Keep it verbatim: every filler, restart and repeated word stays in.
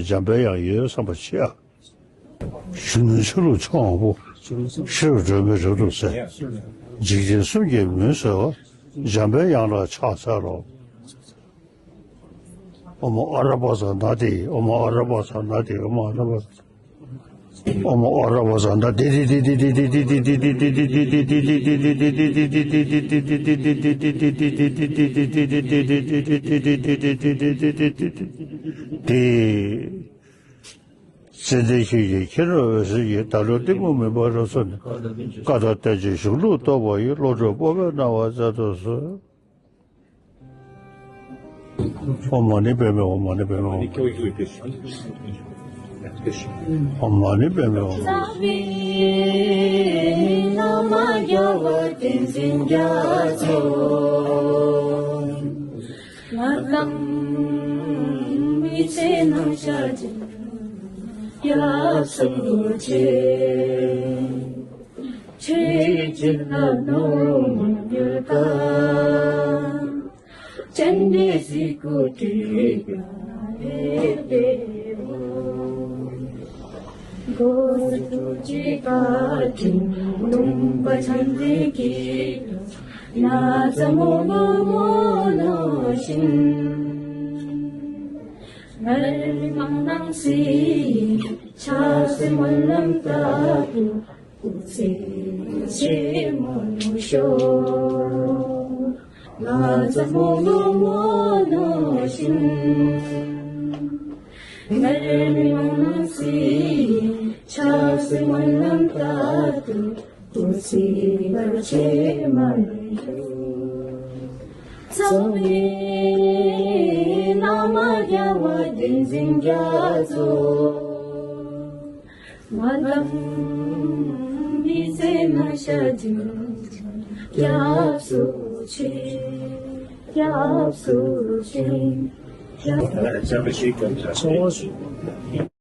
འཇམ་པའི་དབྱངས་ཡོད་བསམ་པ་ཆེ་ཨ། གཞོན་ནུའི་ཆ་ལུགས་ཆུང་བ་པོ། ཤེས་རབ་སྒྲོན་མེ་རབ་ཏུ་གསལ། འཇིག་རྟེན་གསུམ་གྱི་མུན་སེལ་བ། འཇམ་པའི་དབྱངས་ལ་ཕྱག་འཚལ་ལོ། ཨོཾ་ཨ་ར་པ་ཙ་ན་དྷཱིཿ་ཨོཾ་ཨ་ར་པ་ཙ་ན་དྷཱིཿ་ཨོཾ་ཨ་ར་པ་ཙ། ཨོཾ་ཨ་ར་པ་ཙ་ན་དྷཱིཿ་ཙནྡན་ཤེལ་གྱི་ཁྱེར་འོད་ཟེར་གྱིས། བདག་བློའི་གཏི་མུག་མུན་པ་རབ་བསལ་ནས། ཀ་དག་བསྟན་བཅོས་གཞུང་ལུགས་རྟོགས་པ་ཡི། བློ་གྲོས་སྤོབས་པའི་སྣང་བ་སྩལ་དུ་གསོལ། ཨོཾ་མ་ཎི་པདྨེ་ཧཱུྃ། མ་ཎི་པདྨེ་ཧཱུྃ། ཨོཾ་མ་ཎི་པདྨེ་ཧཱུྃ། རྩ་བའི་བླ་མ་རྒྱལ་བ་བསྟན་འཛིན་རྒྱ་མཚོ། ང་དང་མི་ཚེ་ནང་ཤར་གྱི་སྐྱབས་སུ་མཆི། ཆོས་ཀྱི་ལམ་ནོར་མ་ཉམས་པ། སྤྱན་རས་གཟིགས་སྐུ་སྤྲུལ་པའི་སྐུ། སྒོ་གསུམ་གྱི་བཀའ་དྲིན་ལུང་པ་ཕྱག་འཚལ་གྱི། ན་ཚ་མོ་ལོ་མོ་ནོར་བཞིན། སྔར་མེད་སྨོན་ལམ་གྱི། ཕྱག་འཚལ་སྨོན་ལམ་ལྟར་དུ། སྐུ་ཚེ་ཕྱི་མ་ལོ་ཤོག་ན་ཚ་མོ་ལོ་མོ་ནོར་བཞིན། སྔར་མེད་སྨོན་ལམ་གྱི། ཕྱག་འཚལ་སྨོན་ལམ་ལྟར་དུ། སྐུ་ཚེ་བར་ཆད་མ་ལུས་ཤོག་རྩ་བའི་བླ་མ་རྒྱལ་བ་བསྟན་འཛིན་རྒྱ་མཚོ། ང་དང་མི་ཚེ་ནང་ཤར་གྱི་སྐྱབས་སུ་མཆི། སྐྱབས་སུ་མཆི། སྐྱབས་སུ་མཆི།